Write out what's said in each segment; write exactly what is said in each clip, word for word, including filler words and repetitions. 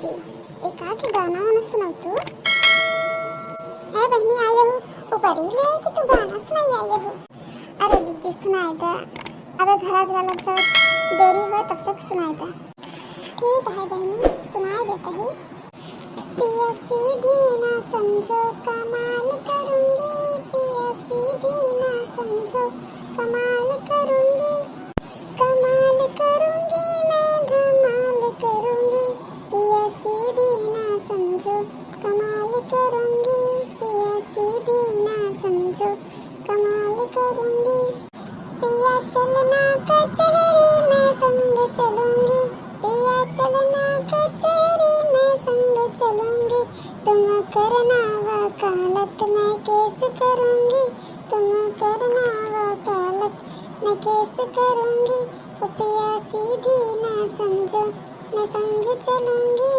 एकाध गाना वाना सुनाउ तू। ए बहिनी, आए हो ऊपरी ले कि तू गाना सुनाई आए हो? अरे जिज्जी, सुनाई दे, अबे घरा जाला, जब देरी होए तब से सुनाई दे। ठीक है बहिनी, सुनाई देते ही। पिया सीधी ना समझो कमाल करूंगी, पिया सीधी ना समझो कमाल करूंगी, कमाल करूंगी मैं धमाल करूंगी, पिया सीधी ना समझो कमाल करूंगी, पिया सीधी ना समझो कमाल करूंगी। पिया चलना कचहरी मैं संग चलूंगी, पिया चलना कचहरी मैं संग चलूंगी, तुम करना वकालत मैं केस करूंगी, तुम करना वकालत मैं केस करूंगी, ओ पिया सीधी ना समझो मैं संग चलूंगी।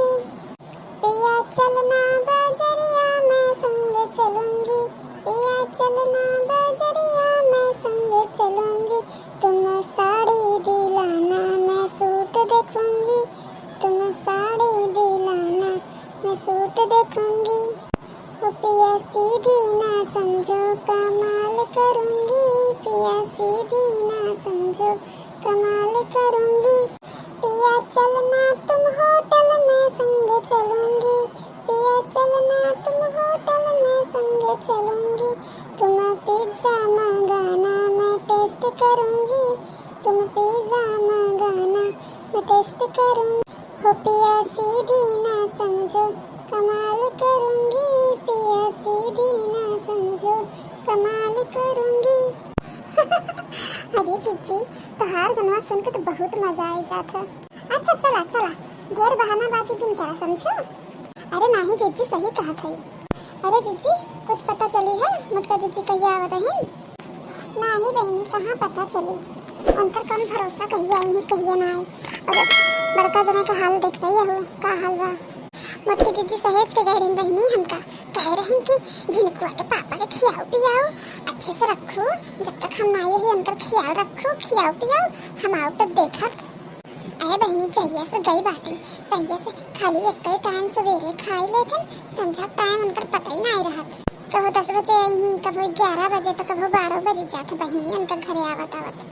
पिया चलना बजरिया मैं संग चलूंगी, पिया चलना बजरिया मैं संग चलूंगी, तुम साड़ी दिलाना मैं सूट देखूंगी, तुम साड़ी दिलाना मैं सूट देखूंगी। ओ पिया सीधी ना समझो कमाल करूंगी, पिया सीधी ना समझो कमाल करूंगी। पिया चलना तुम होटल मैं संग चलूंगी, पिया चलना तुम होटल मैं संग चलूंगी, तुम पिज्जा मंगाना मैं टेस्ट करूंगी, तुम पिज्जा मंगाना मैं टेस्ट करूंगी। हो पिया सीधी ना समझो कमाल करूंगी, पिया सीधी ना समझो कमाल करूंगी। अरे जिज्जी, तोहार गनवा सुन के तो बहुत मजा आई जात है। अच्छा चला चला, ढेर बहानाबाजी जिन करा, समझो। अरे नाही जिज्जी, सही कहत है। अरे जिज्जी, कुछ पता चली है मोटका जिज्जी कहिया आवत हइन? नाही बहिनी, कहाँ पता चली, उनकर कौन भरोसा कहिया आई है कहिया ना आई। और बड़का जने का हाल देखते ही हो, का हाल बा। मोटकी जिज्जी सहेज के गए रहिन बहिनी हमका, कहे रहिन कि झिनकुआ के पापा के खियाओ पियाओ, अच्छे से रखो, जब तक हम ना आए ही उनकर ख्याल रखो, खियाओ पियाओ, हम आओ तब देखब। अरे बहिनी, जहिया से गई बाटिन, तहिया से खाली एक ही टाइम सवेरे खाई लेथिन, संझा टाइम उनकर पता ही नाई रहत। कभो दस बजे आई, कभो ग्यारह बजे, तो कभो बारह बजे जात बहिनी उनका घरे आवत आवत।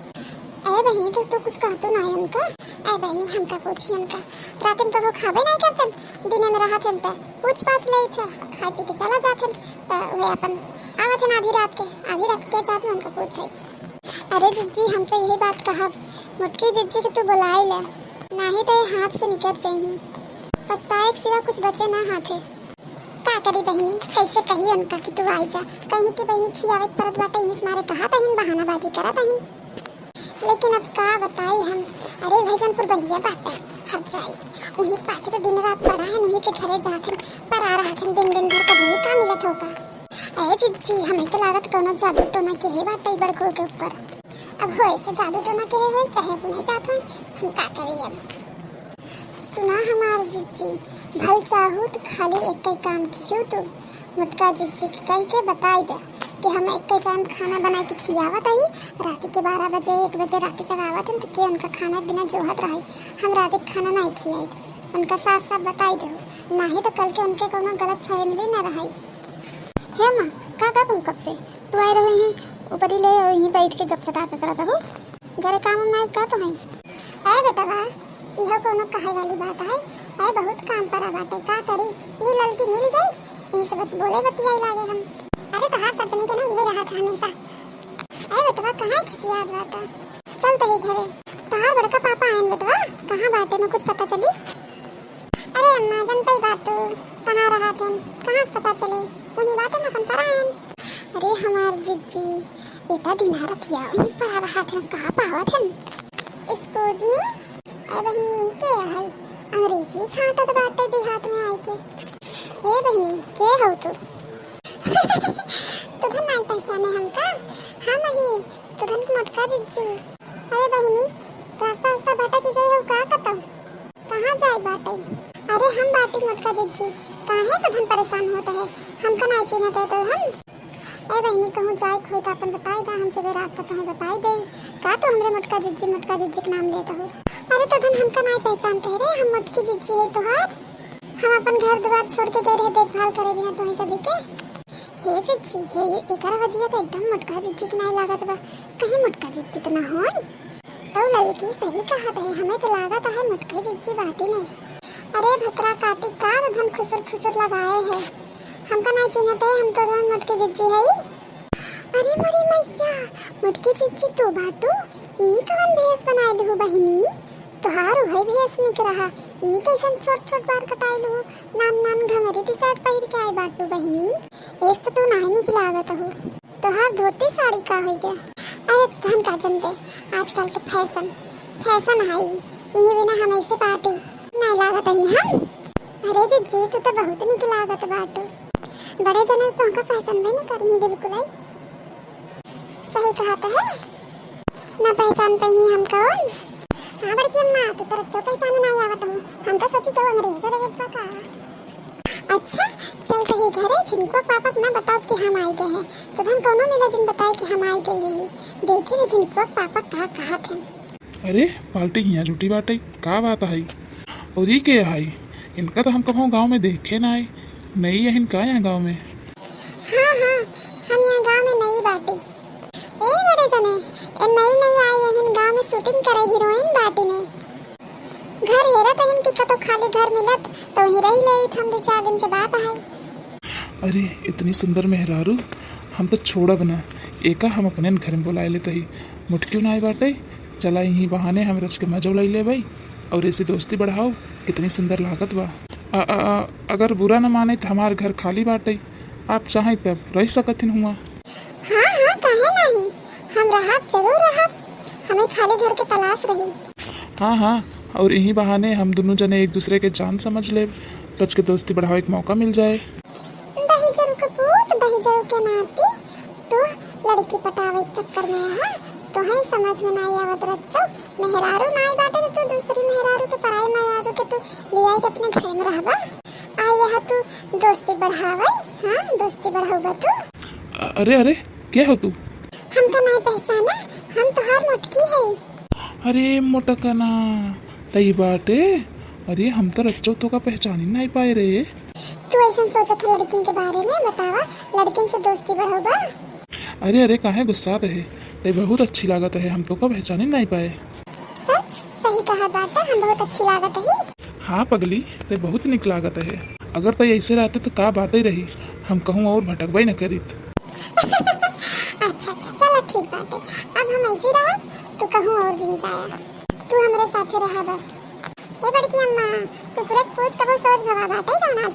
अरे बहिनी, तो तू कुछ कहतो नाई उनका? अरे बहिनी, हमका पूछी उनका, रात में कभो खाबे नाई करतन, दिने में रहत हन त पूछ पाछ लेत है, खाए पी के चला जात हन, त वे अपन आवत हन आधी रात के, आधी रात के जात में उनका पूछे। अरे जिज्जी, हम तो यही बात कहब, मोटकी जिज्जी के तू बुलाई ले, नाही तो ये हाथ से निकल जाही। पछताए के सिवा कुछ बचे ना हाथे। का करी बहिनी, कैसे कही उनका कि तू आई जा, कहीं कि बहिनी खियावे के परत बाटे, यही मारे कहा तहिन, बहानाबाजी करा तहिन। लेकिन अब का बताई हम, अरे भैजनपुर भैया बाटे, हर जाई, उही के पाछे तो दिन रात पड़ा है, उही के घरे जात हन, पर आ रहत हन, दिन दिन भर कजनी का मिलत होगा। ए जिज्जी, हमें तो लागत कोनो जादू टोना के है बाटे बड़को के ऊपर। अब होए से जादू टोना के होए, चाहे अपने जात होए, हम का करी अब। सुना हमार जिज्जी, भल चाहू तो खाली एक ही काम किहू तू, मोटका जिज्जी के कह के बताई दे कि हम एक ही टाइम खाना बना के खियावत हई, रात के बारह बजे, एक बजे रात तक आवत हन, तो के उनका खाना बिना जोहत रहे, हम रात के खाना नहीं खियाई, उनका साफ साफ बताई दे, नाही तो कल के उनके कोनो गलत फहमी ना रही। हे माँ, का का कहू कब से? तू आए रहे हैं ऊपरी ले और यहीं बैठ के गप सटा के करत हो। घरे काम उम नाई का तो है? ए बेटवा, इहो कोनो कहे वाली बात है? ए बहुत काम परा बाटे, का करी? ई ललकी मिल गई, ई से बत-, बोले बतियाई लागे हम। अरे तोहार सजनी के ना ये रहा था हमेशा। ए बेटवा, कहाँ खिसियात बाटा? चल तही घरे। तोहार बड़का पापा आयन बेटवा, कहाँ बाटे न कुछ पता चली? अरे अम्मा, जनतई बाटू, कहाँ रहत हन? कहाँ से पता चली? उही बाटे न अपन परायन। अरे हमार जिज्जी, एता दिना रतिया उही परा रहत हन, कहाँ पावत हन? Excuse me, अरे बहिनी, ई के है? अंग्रेजी छाटत बाटे देहात में आइके। ए बहिनी, के हौ तू? तुधन नाई पहचाने हमका? हम ही तुधन के मोटका जिज्जी। अरे बहिनी, रास्ता रास्ता भटक गए हो का कतौ? कहाँ जाए बाटे? अरे हम बाटी मोटका जिज्जी, काहे तुधन परेशान होत है? हमका ना चिन्हत है तुधन? ए बहिनी, कहूँ जाए के होई त अपन बताई दा, हम सबे रास्ता तुहे बताई दे। का तू हमरे मोटका जिज्जी, मोटका जिज्जी के नाम लेत हो? अरे तुधन हमका नाई पहचानत है रे, हम मोटकी जिज्जी है तुहार। हम अपन घर दुआर छोड़ के गए रहे देखभाल करे बिना तोहे सभी के। हे जिज्जी, हे, एकरा वजिया तो एकदम मोटका जिज्जी के नाई लागत बा। कहीं मोटका जिज्जी तो ना होई? तो ललकी सही कहत है, हमें तो लागत है मोटके जिज्जी बाटी ने। अरे भतरा काटी का तो धन खुसुर फुसुर लगाए है, हमका नाई चिन्हत है, हम तो धन मोटके जिज्जी है। अरे मोरी मैया, मोटकी जिज्जी तू बाटू, ई कवन भेष बनाए लहू बहिनी? तोहार उहे भेष निक रहा, ई कैसन छोट छोट बार कटाए लहू, नान नान घंगरी टी शर्ट पहिर के आए बाटू बहिनी। एस तो तू नाई निक लागत हू, तोहार धोती साड़ी का होइ गया? अरे धन का जन दे, आजकल के फैशन, फैशन है, इही बिना हम ऐसे बाटी नाई लागत ही हम। अरे जिज्जी तू तो बहुत निक लागत बाटू, बड़े जने तो हमका पहचानबे न करी बिल्कुल है। सही कहत है, ना पहचान पाई हम कौन? हाँ बड़की अम्मा, तू तो रच्चो पहचान ना आवत हूँ, हम तो सोची तो अंग्रेजो लगे बा का। अच्छा, चल कही घरे झिनकुआ पापा के ना बताओ कि हम आए गए हैं, तो धन कोनो मिला जिन बताए कि हम आए गए हैं, देखे ना झिनकुआ पापा का कहत हैं। अरे, पार्टी हियाँ जुटी बाटे, का बात है? और ई के है? इनका तो हम कभो गाँव में देखे ना आए, नई अहिन का यहाँ गाँव में? हाँ, हाँ, हम यहाँ गाँव में नई बाटी। ए बड़े जने, ए नई नई आई अहिन गाँव में शूटिंग करे हीरोइन बाटी ने। घर हेरत अहिन कि कतो खाली घर मिलत, तो ही रही ले हम दो चार दिन के बात है। अरे, इतनी सुंदर मेहरारू, हम तो छोड़ब ना, एका हम अपने घर में बुलाए लेते ही। मोटकियो ना आए बाटे, चला यही बहाने हम रस के मजा उड़ाई लेबै और ऐसी दोस्ती बढ़ाओ, कितनी सुंदर लागत बा। अ, अ, अ, अगर बुरा न माने तो हमार घर खाली बाटे, आप चाहें तब रह सकत हिन हुआ। हाँ, हाँ, काहे नहीं, हम रहब, जरूर रहब, हमें खाली घर के तलाश रही। हाँ, हाँ, और यही बहाने हम दोनों जने एक दूसरे के जान समझ लेब, रच के दोस्ती बढ़ावे के मौका मिल जाए। दहिजरू के पूत, दहिजरू के नाती, तू लड़की पटावे के चक्कर में है, तोहे समझ में नाई आवत रच्चो, मेहरारू नाई बाटे तो तू दूसरी मेहरारू के, पराई मेहरारू के तू लियाई के अपने घर में रहबा, आ यह तू दोस्ती बढ़ावे, हाँ, दोस्ती बढ़ाऊबा तू। अ-, अरे, अरे, के हो तू? हमका नाई पहचाना, हम तोहार मोटकी है। अरे मोटकना, तई बाटे? अरे हम तो रच्चो तोका पहचानी नाई पाए रे। तू ऐसन सोचत है लड़किन के बारे में, बतावा, लड़किन से दोस्ती बढ़ाऊबा? अरे, अरे, काहे गुस्सात है? तई बहुत अच्छी लागत है, हम तोका पहचानी नाई पाए। सच? सही कहा बाटा, हम बहुत अच्छी लागत है। हाँ पगली, तई बहुत निक लागत है। अगर तई ऐसे रहते तो का बातें रही, हम कहूँ और भटकबे न करीत। अच्छा, अच्छा, चला ठीक बाटे, अब हम ऐसे रहब, तू कहूँ और जिन जाया, तू हमरे साथे रहा बस। हे बड़की अम्मा, कुकुरे के पूछ कबो सोच भवा बाटे, जौन आज